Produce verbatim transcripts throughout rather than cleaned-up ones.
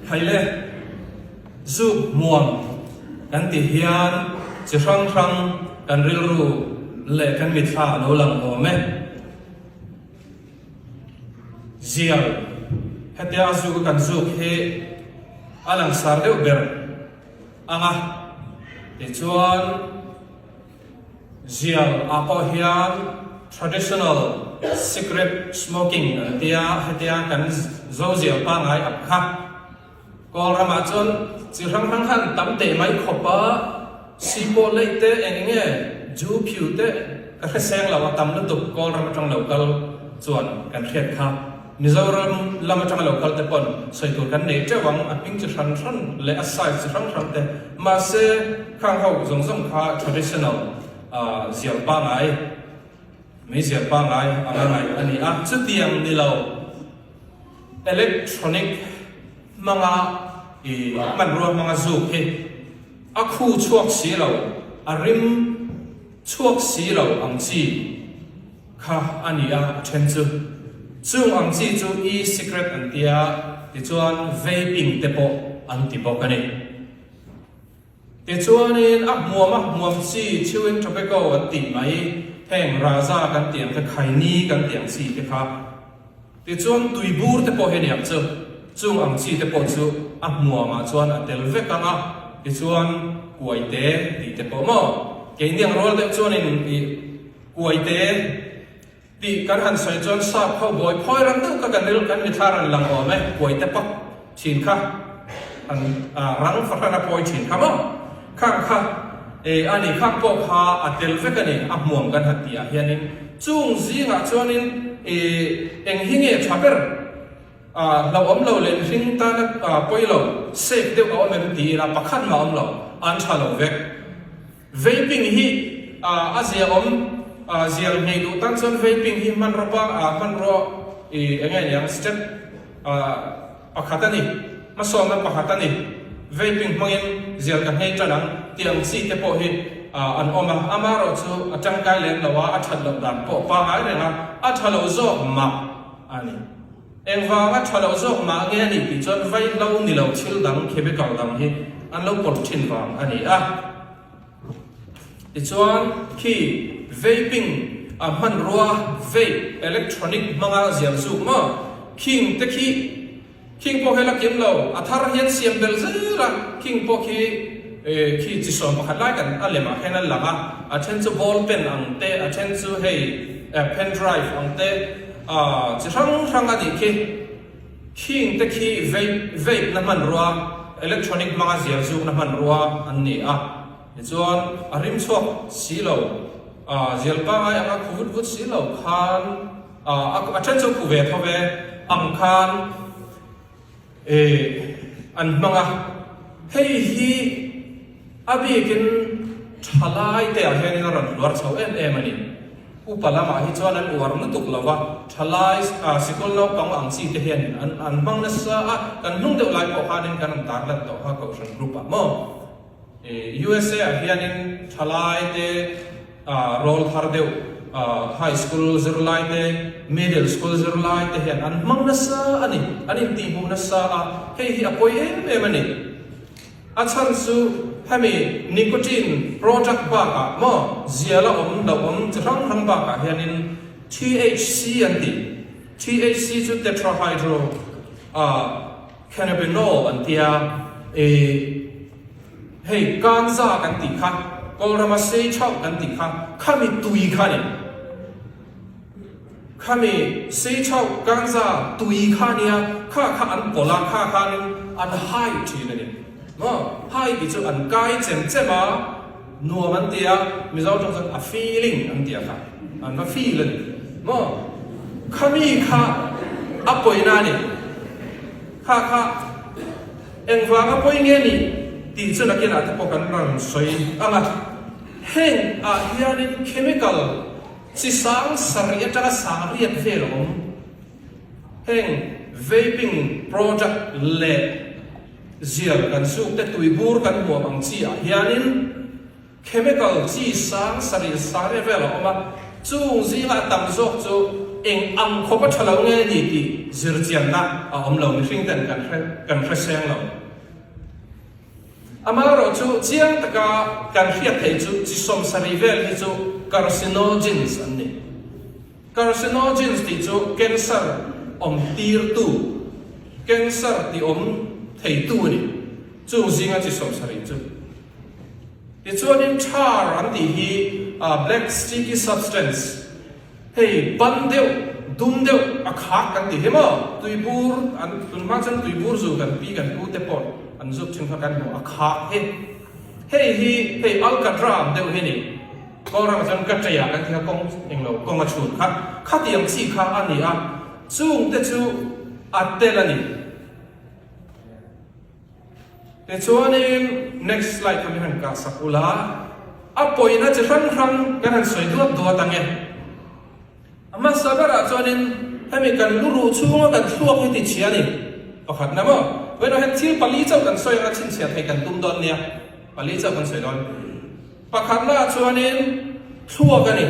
Phai le, zuk muang kan ti hian chi hrang hrang kan rilru leh kan mitthla a lo lang awm e. Zial, hetia zuk kan zuk hi a langsar deuh ber ang a. Tichuan, zial ah pawh hian traditional cigarette smoking an tia, hetia kan zo zial pangngai ang kha. Kawlramah chuan chi hrang hrang khan tam teh mai khawp a, sipaw lei te eng eng nge, ju phiu te ka hre seng lo a, tam lutuk Kawlram aṭang lo kal chuan kan hriat kha. Mizoram lam aṭanga lo kal te pawn sawi tur kan nei teuh ang, a ping chi hran hran leh a size chi hrang hrang te. Mahse, khang ho zawng zawng kha traditional, ah, zial pangngai, mei zial pangngai anga ngaih a ni a. Chutiang ni lo, electronic hmanga, i, hmanrua hmanga zuk hi a khu chhuak si lo, a rim chhuak si lo ang chi kha a ni a, a ṭhen chu. Chung ang chi chu e-cigarette an tia, tichuan vaping te pawh an ti bawk a ni. Tichuanin a hmuam a hmuam chi chewing tobacco an tih mai, heng raza kan tih ang te, khaini kan tih ang chi te kha. Tichuan tui bur te pawh hi a ni ang chu, chung ang chi te pawh chu a hmuamah chuan a tel vek ang a, tichuan kuaite tih te pawh maw? Keini ang rual deuh chuanin i kuaite tih kan han sawi chuan sap kho bawi phawi ram deuh kha kan ril, kan mitthla rawn lang awm e, kuaite pak ṭhin kha, an, a, rang fahran a pawi ṭhin kha maw? Khang kha, e, a ni khang pawh kha a tel vek a ni, a hmuam kan han tih ah hianin. Chung zingah chuanin, e, eng hi nge ṭha ber, a, hlauhawm lo leh hring tana, a, pawi lo, safe deuh a awm em ti ila pakhat mah a awm lo, an ṭha lo vek. Vaping hi, a, a zial awm, a, zial nghei duh tan chuan vaping hi hmanraw pa, a, hmanraw, i, eng nge ni ang, step, a, pakhat a ni, hmasawnna pakhat a ni. Vaping hmangin zial ka nghei ṭan ang tih ang chi te pawh hi, a, an awm a, amaherawhchu a ṭangkai lem lo a, a ṭhat loh dan pawh pangngai reng a, a ṭha lo zawk mah a ni. Engvanga ṭha lo zawk mah nge a nih tih chuan vaihlo ni lo thil dang, chemical dang hi an lo pawlh ṭhin vang a ni a. Tichuan khi vaping, a, hmanrua vape, electronic hmanga zial zuk maw? Khing te khi, khing pawh hi la kim lo, a thar hian siam bel zel a, khing pawh khi, eh, khi chi sawm pakhat lai kan a lemah hian a lang a, a ṭhen chu ball pen ang te, a ṭhen chu hei, eh, pen drive ang te, a, chi hrang hrang a nih khi. Khing te khi vape, vape na hmanrua, electronic hmanga zial zukna hmanrua an ni a. Tichuan a rim chhuak si lo, a, zial pangngai anga khu vut vut si lo khan, a, a, a ṭhen chu khu ve tho ve ang khan, e, an hmang a. Hei hi a bikin ṭhalai te ah hianin a rawn hluar chho em em a ni. Upa lamah hi chuan an uar lutuk lo va, ṭhalai, a, sikul naupang ang chi te hian an, an hmang nasa a, kan hnung deuh lai pawh khanin kan rawn tarlan tawh kha, kohhran group ah maw? E, U S A ah hianin ṭhalai te, a, rawl thar deuh, a, high school zirlai te, middle school zirlai te hian an hmang nasa a ni, an intihhmuh nasa a, hei hi a pawi em em a ni. A chhan chu hemi nicotine product bakah maw, ziala awm, lo awm chi hrang hrang bakah hianin T H C an ti. T H C chu tetrahydro, a, cannabinol an tia, e, hei, ganja kan tih kha, Kawlrama seichhau kan tih kha, khami tui kha ni. Khami seichhau ganja tui kha nia, kha kha an pawlh a, kha khanin an high ṭhin a ni. Maw, high tih chu an kai chem chem a, nuam an tia, Mizo ṭawng chuan a feeling an tia kha, an va feel a ni. Maw, khami kha a pawina a ni. Kha kha engvanga pawi nge ni tih chu nakinah te pawh kan rawn sawi ang a. Heng ah hianin chemical chi sang sarih aṭanga sang riat vel a awm. Heng vaping product leh zial kan zuk te, tui bur kan hmuam ang chi ah hianin chemical chi sang sarih sang riat vel a awm a. Chung zinga a tam zawk chu eng ang khawp a ṭha lo nge ni tih zirchianna a awm lo, mihring ten kan hre, kan hre seng lo. Amaherawhchu chiang taka kan hriat theih chu chi sawmsarih vel hi chu carcinogens an ni. Carcinogens tih chu cancer awmtirtu, cancer ti awm theitu a ni. Chung zinga chi sawmsarih chu. Tichuanin tar an tih hi, a, black sticky substance. Hei, ban deuh, dum deuh, a khak kan tih hi maw? Tuibur, an, tun hma chuan tuibur zu kan pi kan pu te pawh an zuk ṭhin kha kan hmu, a khak hi. Hei hi, hei, alkadram deuh hi ni. Kawlrama chuan kateya kan ti kha, kawng englo, kawng a chhun kha. Khatiang chi kha a ni a. Chung te chu a tel a ni. Tichuanin next slide kha min han kah sak ula. A pawina chi hrang hrang kan han sawi duat duat ang e. A hmasa berah chuanin hemi kan lu ruh chhunga kan thluak hi tichhia ni. Pakhatna maw? Vawiinah hian thil pali chauh kan sawi ang a, chhinchhiah theih kan tum dawn nia. Pali chauh kan sawi dawn. Pakhatna chuanin thluak a ni.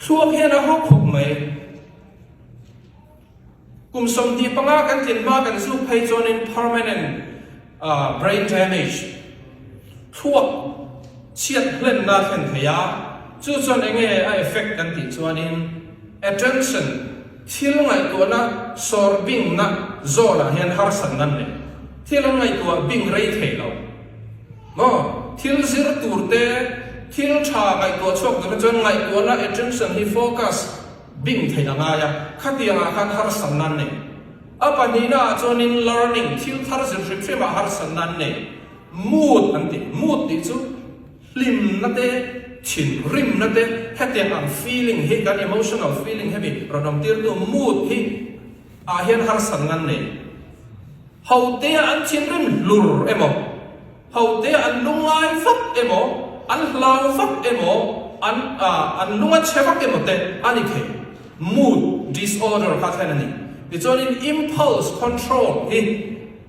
Thluak hian a hawk khawp mai. Kum sawmhnih panga kan tlin hma kan zuk phei chuanin permanent, ah, brain damage, thluak chhiat hlenna thlen thei a, chu chuan eng nge a effect kan tih chuanin attention, thil ngaihtuahna, sawr bingna zawnah hian harsatna an nei. Thil an ngaihtuah bing rei thei lo. Maw? Thil zir tur te, thil ṭha ngaihtuah chhuak tur te chuan ngaihtuahna, attention hi focus bing theih a ngai a, khatiangah khan harsatna an nei. A pahnihnaah chuanin learning, thil thar zir hrim hrimah harsatna an nei. Mood an tih, mood tih chu hlimna te, thinrimna te, hetiang ang feeling hi, kan emotional feeling hemi rawn awmtirtu mood hi ah hian harsatna an nei. Hotea an thinrim hlur emaw, hotea an lungngai vak emaw, an hlau vak emaw, an, a, an lung a chhe vak emaw te a ni thei. Mood disorder kha thlen a ni. Tichuanin impulse control hi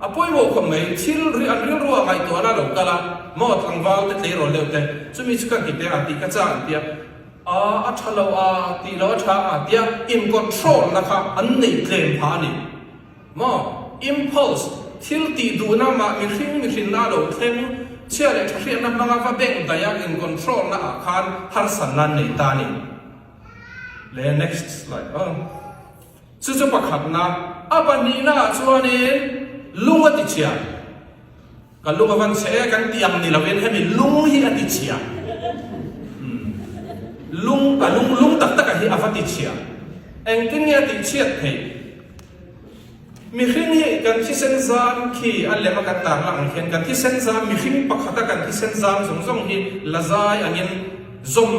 a pawimawh khawp mai, thil ri-, an rilruah ngaihtuahna lo kal a, maw tlangval te tleirawl deuh te, chumi chu ka ti te a tih ka chah an tia, a, a ṭha lo a, tih lo a ṭha a tia incontrol-na kha an neih tlem phah a ni. Maw, impulse, thil tih duhna mah mihring mihrinna lo thleng, chhia leh ṭha hriatna hmanga va beng daih a incontrol-na ah khan harsatna an nei ta a ni. Le next slide. Aw. Chu chu pakhatna, a pahnihna ah chuanin lung a tichhia. Ka lung a van chhe e kan tih ang ni lovin hemi lung hi a tichhia. Hmm. Lung, ka lung, lung tak tak a hi a va tichhia. Engtin nge a tihchhiat theih? Mihring hi kan thisen zam khi a lem a kan tarlang ang hian kan thisen zam, mihring pakhata kan thisen zam zawng zawng hi la zai angin zawm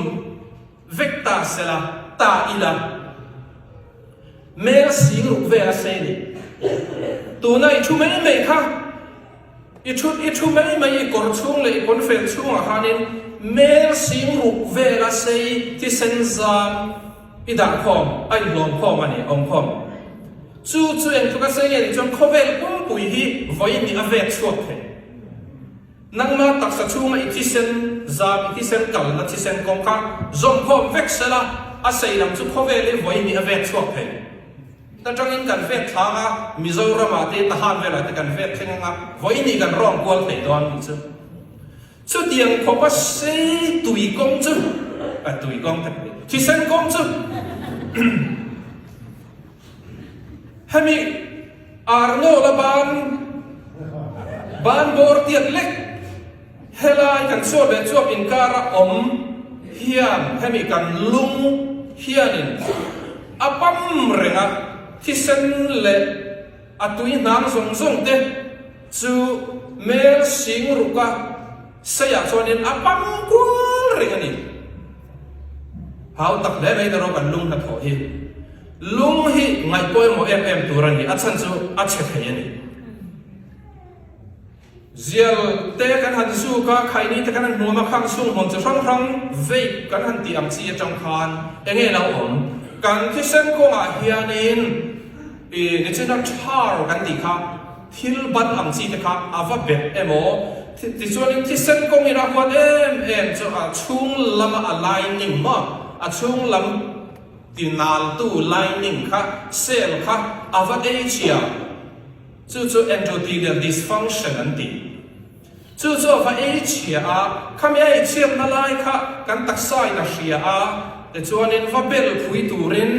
vek ta sela, ta ila. Mel sing ruk vela sei ni. Tuna i thu mai mai kha, i thu, i thu mai mai i kawr chhung leh i pawnfen chhungah khanin mel sing ruk vela sei thisen zam i dah khawm, a inhlawm khawm a ni, awm khawm. Chu, chu eng tluk a sei nge ni chuan khawvel pumpui hi vawi nih a vek chhuak thei. Nangma taksa chhunga i thisen zam, i thisen kalna, thisen kawng kha zawm khawm vek sela, a sei lam chu khawvel hi vawi nih a vek chhuak thei. Tatangin kan vek thlang a, Mizoramah te, Tahan velah te kan vek thleng ang a, vawi nih kan rawng kual thei dawn tih chu. Chutiang khawpa sei tui kawng chu, a, tui kawng te, thisen kawng chu. Hemi Arnold-a ban, ban bawr tiat lek, helai kan chhuak leh chhuak inkara awm hian hemi kan lung hianin a pam reng a, thisen leh a tui hnang zawng zawng te chu mel sing ruka seiah chuanin a pam kual reng a ni. Hau tak hle mai ka rawh kan lung hnathawh hi. Lung hi ngaih pawimawh em em tur a ni, a chhan chu a chhe thei a ni. Zial te kan han zuk a, khaini te kan han hmuam a, khang sung hmun chi hrang hrang vape kan han tih ang chi aṭang khan eng nge lo awm? Kan thisen kawngah hianin, i, nichina tar kan tih kha, thil ban ang chi te kha a va bet emaw, thi-, tichuanin thisen kawngin a huat em em chu a chhung lama a lining maw, a chhung lam tinaltu lining kha, cell kha a va ei chhia. Chu chu endothelial dysfunction an ti. Chu chu a va ei chhia a, khami a ei chhiatna lai kha kan taksa in a hria a, tichuanin va belphui turin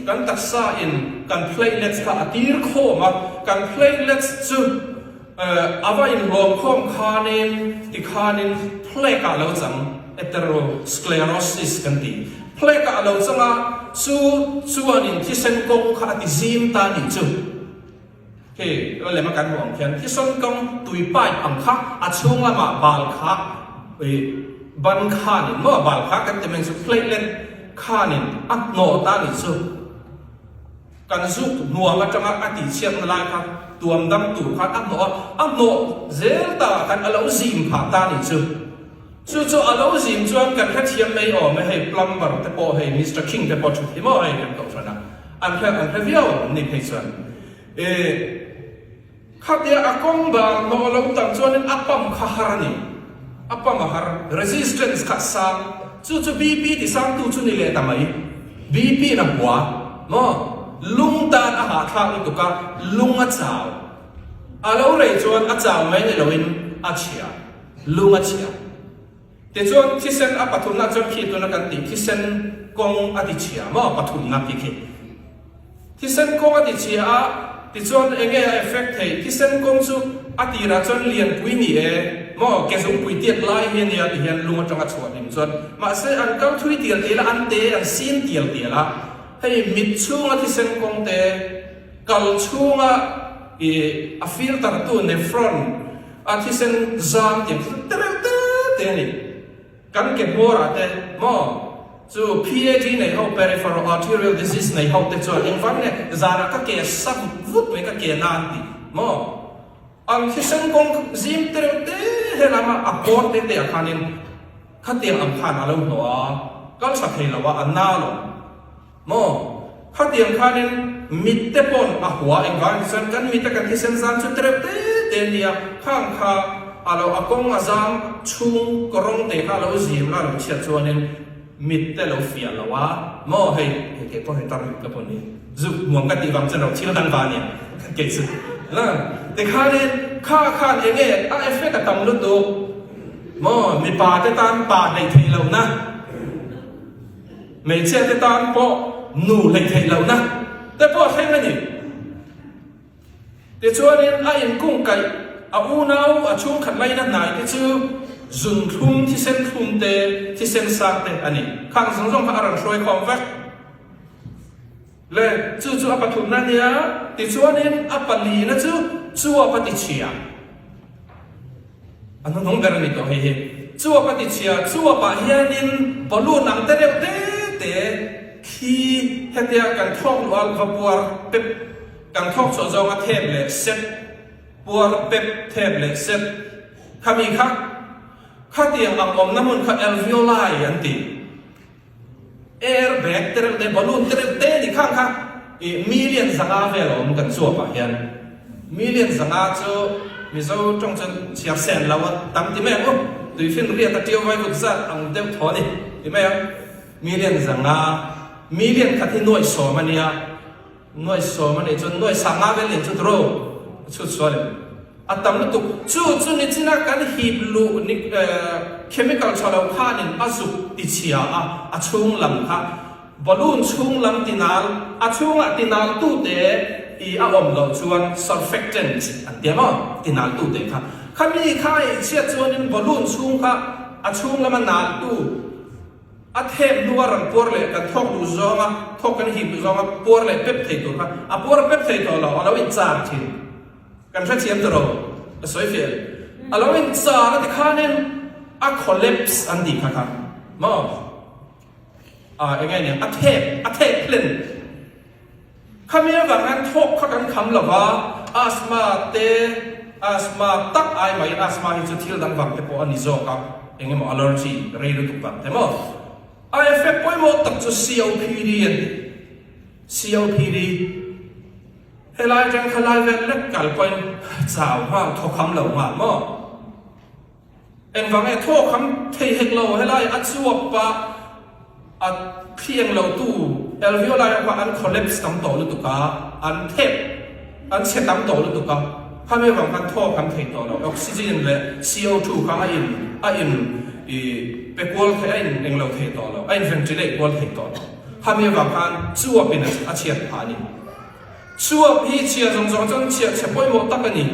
kan taksa in kan platelets kha a tir khawm a, kan platelets chu, eh, a va inhlawm khawm khanin, ti khanin plaque ah lo chang, atherosclerosis kan ti. Plaque ah lo chang a, chu chuanin thisen kawng kha a ti zim ta ni chu. Khi, lo lem a kan hmuh ang khian, thisen kawng tui pipe ang kha, a chhung lamah bal kha, ui, ban khanin maw, bal kha kan ti mai chu, platelet khanin a hnawh ta ni chu. Kan zuk nuam aṭanga a tihchhiatna lai kha, tuamdam tur khan a hnawh a, a hnawh zel ta khan a lo zim phah ta ni chu. Chu chu a lo zim chuan kan hrethiam mai awm e, hei plumber te pawh, hei Mister King te pawh ṭhut hi maw hei kan koh ṭan a. An hre, an hre viau an ni phei chuan. E, khatia a kawng bal hnawh a lo tam chuanin a pump kha har a ni. A pump a har, resistance kha sang. Chu chu B P ti sangtu chu ni leh ta mai. B P in a hua. Maw? Lung tan a hahthlak lutuk a, lung a chau. A lo rei chuan a chau mai ni loin a chhia. Lung a chhia. Tichuan thisen a pathumna chuan khi tuna kan tih, thisen kawng a ti chhia maw, pathumna khi khi. Thisen kawng a ti chhia a, tichuan eng nge a effect thei? Thisen kawng chu a tirah chuan lianpui ni e, maw, ke zungpui tiat lai hi a nia, ti hian lung aṭanga chhuah hlim chuan. Mahse, an kal thui tial tial a, an te an sin tial tial a. Hei mit chhunga thisen kawng te, kal chhunga i a filter tu nephron, a thisen zam tiang te reuh te te a ni. Kan ke hmawrah te maw, chu P A D nei ho, peripheral arterial disease nei ho te chuan, engvang nge zanah ka ke sa vut vut mai, ka ke na an ti maw? An thisen kawng zim te reuh te he lama a kawr te te ah khanin khatiang ang khan a lo hnawh a, kal sa thei lo a, a na lo. Maw? Khatiang khanin mit te pawn a hua, engvang chuan kan mit a kan thisen zam chu te reuh te te nia, khang kha a lo, a kawng a zam chhung kawrawng te kha a lo zim la lo chhiat chuanin mit te lo fiah lo a. Maw hei, hei ke pawh hei tar mit ka pawh ni. Zuk muang ka tih vang chuan lo thil dang va nia. Kan ke chu. La, te khanin kha khan eng nge a effect a tam lutuk. Maw, mipa te tan pa nei thei lo na. Hmeichhia te tan pawh nu hlei theih lohna te pawh a thleng a ni. Tichuanin a inkungkaih, a unau, a chhungkhat laina hnai te chu zun thlum, thisen thlum te, thisen sang te a ni. Khang zawng zawng kha a rawn hruai khawm vek. Le, chu chu a pathumna nia, tichuanin a palina chu chuap a tichhia. A hnuhnung ber a ni tawh hei hi. Chuap a tichhia, chuapah hianin balloon ang te reuh te te khi hetia kan thawk luh a va puar pep, kan thawk chhuah zawnga thep leh set, puar pep thep leh set. Khami kha, khatiang ang awmna hmun kha alveoli an ti. Air bag te reuh te, balloon te reuh te ni khang kha, i, million zanga vel a awm kan chuapah hian. Million zanga chu Mizo ṭawng chuan chhiar sen lo a tam ti mai ang u. Tuifinriata ṭiau vai vut zat ang deuh thaw ni ti mai ang. Million zanga, million khat hi nuai sawm a nia. Nuai sawm a nih chuan nuai sanga vel nen chu tiraw a chhut sual em. A tam lutuk. Chu chu nichina kan hip luh ni, eh, chemical chho lo khanin a zuk tichhia a, a chhung lam kha. Balloon chhung lam tinal, a chhungah tinaltute i a awm loh chuan surfactant an tia maw? Tinaltute kha. Khami kha ei chhiat chuanin balloon chhung kha, a chhung lama naltu a thep hnu a rawn puar leh kan thawk duh zawnga, thawk kan hip duh zawnga puar leh pep thei tur kha, a puar pep thei tawh lo, a lo inchar ṭhin. Kan hrethiam tawh lo, a sawi fiah. A lo inchar a ti khanin a collapse an tih kha kha. Maw? A, eng nge nia, a thep, a thep hlen. Khami avang hian thawk kha kan kham lo va, asthma te, asthma tak ai mai, asthma hi chu thil dang vang te pawh a ni zawk a, engemaw allergy rei lutuk vang te maw? A effect pawimawh tak chu C O P D a ni. C O P D. Helai aṭang kha lai vel lek kal pawhin chau nghal, thaw kham lo nghal maw? Engvang e, thaw kham thei hek lo, helai a chuap a, a thliang lo tu L V O lai kha an collapse tam tawh lutuk a, an thep, an chhe tam tawh lutuk a. Khami vang khan thaw kan thei tawh lo. Oxygen le C O two kha a in, a in, i, pe kual thei, a in eng lo thei tawh lo. A in ventilate kual thei tawh lo. Khami vang khan chuap in a, a chhiat phah a ni. Chuap hi chhia zawng zawng chuan chhia, chhia pawimawh tak a ni.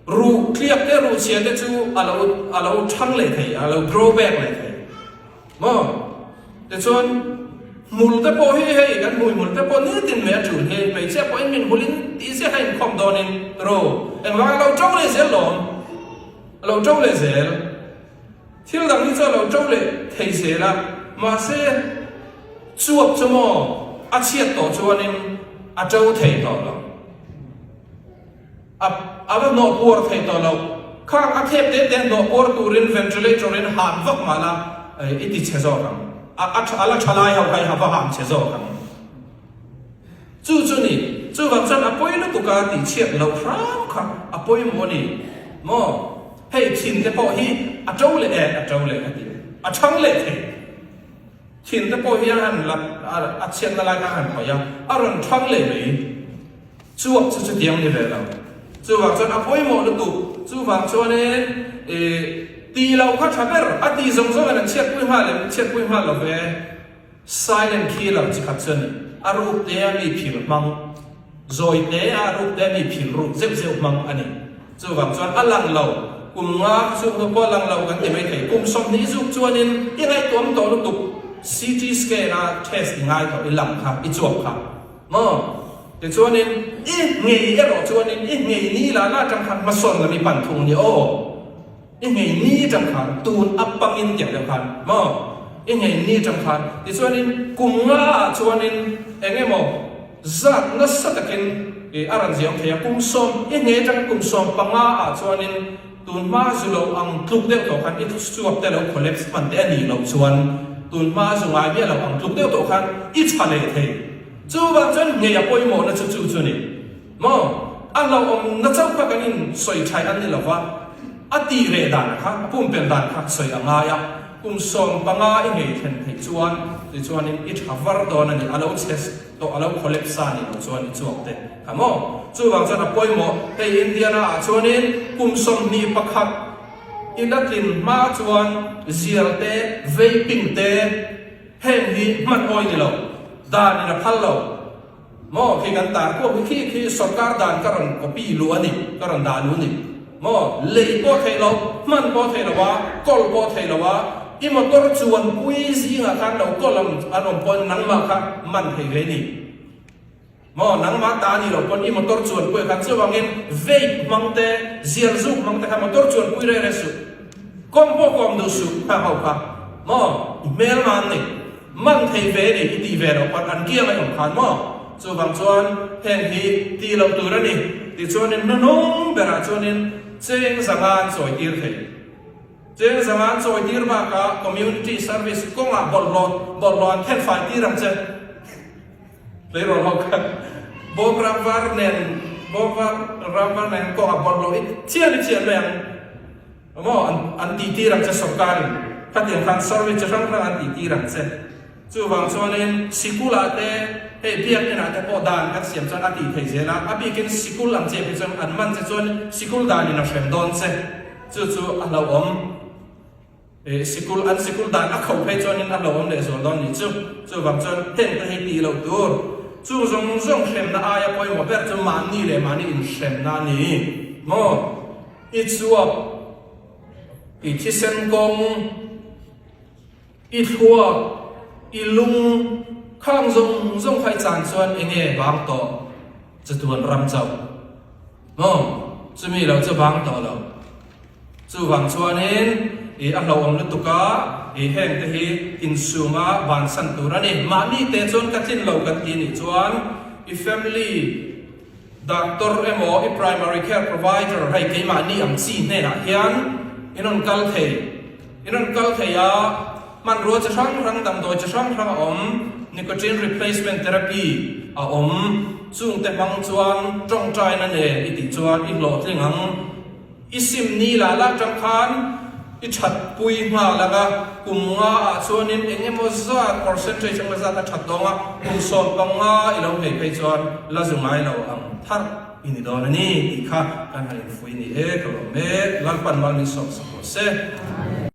Ruh tliak te, ruh chhia te chu a lo, a lo ṭhang leh thei, a lo grow back leh thei. Maw? Tichuan, hmul te pawh hi hei, kan hmui hmul te pawh nitin mai a ṭul hi, hmeichhia pawhin min hmulin tih ziah a inkhawm dawnin ro. Engvang a lo ṭo leh zel lawm? A lo ṭo leh zel. Thil dang hi chu a lo ṭo leh thei zel a, mahse, chuap chu maw, a chhiat tawh chuanin a ṭo thei tawh lo. A, a va hnawh puar thei tawh lo. Khang a thep te te hnawh puar turin ventilator-in ham vak mah la, eh, i ti chhe zawk ang. A, a ṭha, a la ṭha lai ho kha i ha va ham chhe zawk ang. Chu chu ni, chuvang chuan a pawi lutuk a tih chhiat loh hram kha a pawimawh a ni. Maw? Hei, thin te pawh hi a ṭo leh e, a ṭo leh a ti. A ṭhang leh thei. Thin te pawh hi a han la, a, a chhiatna lai kha a han pawi a, a rawn ṭhang leh mai. Chuap chu chutiang ni ve lo. Chuvang chuan a pawimawh lutuk. Chuvang chuanin, eh, tih loh kha ṭha ber, a tih zawng zawng an chhiatpui nghal em, chhiatpui nghal lo ve. Silent killer chi khat chu a ni. A ruk te a mi phil hmang, zawi te a ruk te a mi phil ruk zeuh zeuh hmang a ni. Chuvang chuan a lang lo, kum nga chu pawh lang lo kan ti mai thei. Kum sawmhnih zuk chuanin i ngaihtuam tawh lutuk, C T scan a test i ngai tawh, i lang kha, i chuap kha. Maw? Tichuanin i nghei erawh chuanin i nghei ni la la aṭang khan hmasawn lam i pan thung ni aw. I nghei ni aṭang khan, tun a pangin tiang deuh khan, maw? I nghei ni aṭang khan, tichuanin kum nga ah chuanin eng emaw zat nasa takin, eh, a rawn ziawm thei a, kum sawm, i nghei aṭang kum sawm panga ah chuanin tun hma zu lo ang tluk deuh tawh khan i chuap te lo collapse hman te a nih loh chuan tun hma zu ngai miah lo ang tluk deuh tawh khan i ṭha leh thei. Chuvang chuan nghei a pawimawhna chu chu chu ni. Maw? A hlauhawmna chauh kha kan insawi thai an ni lo va. A tih reh dan kha, a pumpelh dan kha sawi a ngai a. Kum sawm panga i nghei thlen theih chuan, tichuanin i ṭha var dawn a ni, a lo chhe tawh, a lo collapse a ni lo chuan i chuap te kha maw? Chuvang chuan a pawimawh. Hei Indiana ah chuanin kum sawmhnih pakhat i la tlin hma chuan zial te, vaping te, heng hi hman awi ni lo, danin a phal lo. Maw, khi kan tar kuak hi khi, khi sorkar dan ka rawn copy luh a ni, ka rawn dah luh a ni. Maw, lei pawh theih lo, hman pawh theih lo a, kawl pawh theih lo a, i motor chuan pui zingah khan lo kawl an, an awm pawhin nangmah kha man thei ve ni. Maw, nangmah ta a ni lo pawhin i motor chuan pui khan chuvangin vape hmang te, zial zuk hmang te kha motor chuan pui reh reh suh. Kawm pawh kawm duh suh kha ho kha. Maw, i hmel man ni. Man thei ve ni, i tih ve loh pawhin an kiang a awm khan maw? Chuvang chuan heng hi tih loh tur a ni. Tichuanin hnuhnung berah chuanin cheng zanga an chawi tir thei. Cheng zanga an chawi tir bakah community service kawngah bawlhhlawh, bawlhhlawh an thenfai tir ang che. Tleirawl ho khan bawm ramvar nen, bawm var, ramvar nen kawngah bawlhhlawh i chian i chian mai ang. Maw, an, an tihtir ang che sorkarin. Khatiang khan service chi hrang hrang an tihtir ang che. Chuvang chuanin sikul-ah te, hei biak inah te pawh dan kan siam chuan a tih thei zel a. A bikin sikul ang che hi chuan an man che chuan sikul danin a hrem dawn che. Chu chu a hlauhawm. Eh, sikul, an sikul dan a khauh phei chuanin a hlauhawm leh zual dawn ni chu. Chuvang chuan heng te hi tih loh tur. Chung zawng zawng hremna aia pawimawh ber chu mahni leh mahni inhremna a ni. Maw? I chuap, i thisen kawng, i thluak, i lung, khang zawng zawng kha i chan chuan eng nge bang tawh? Chatuan ram chauh. Maw? Chumi lo chu bang tawh lo. Chuvang chuanin i a hlauhawm lutuk a, i heng te hi insum a bansan tur a ni. Mahni te chuan ka tlin lo kan tih nih chuan i family doctor emaw, i primary care provider hei keimahni ang chi hnenah hian in rawn kal thei, in rawn kal thei a, hmanrua chi hrang hrang, damdawi chi hrang hrang a awm, nicotine replacement therapy a awm, chungte hmang chuan ṭawngṭaina nen i tih chuan i hlawhtling ang. I sim ni la la aṭang khan I ṭhatpui hna langa kum nga ah chuanin eng emaw zat percentage emaw zat a ṭhat dawnga kum sawm panga i lo hei phei chuan la zu ngai lo ang thar i ni dawn a ni tih kha kan han infui ni e ka lawm e. Lalpan mal min sawm sak rawh se.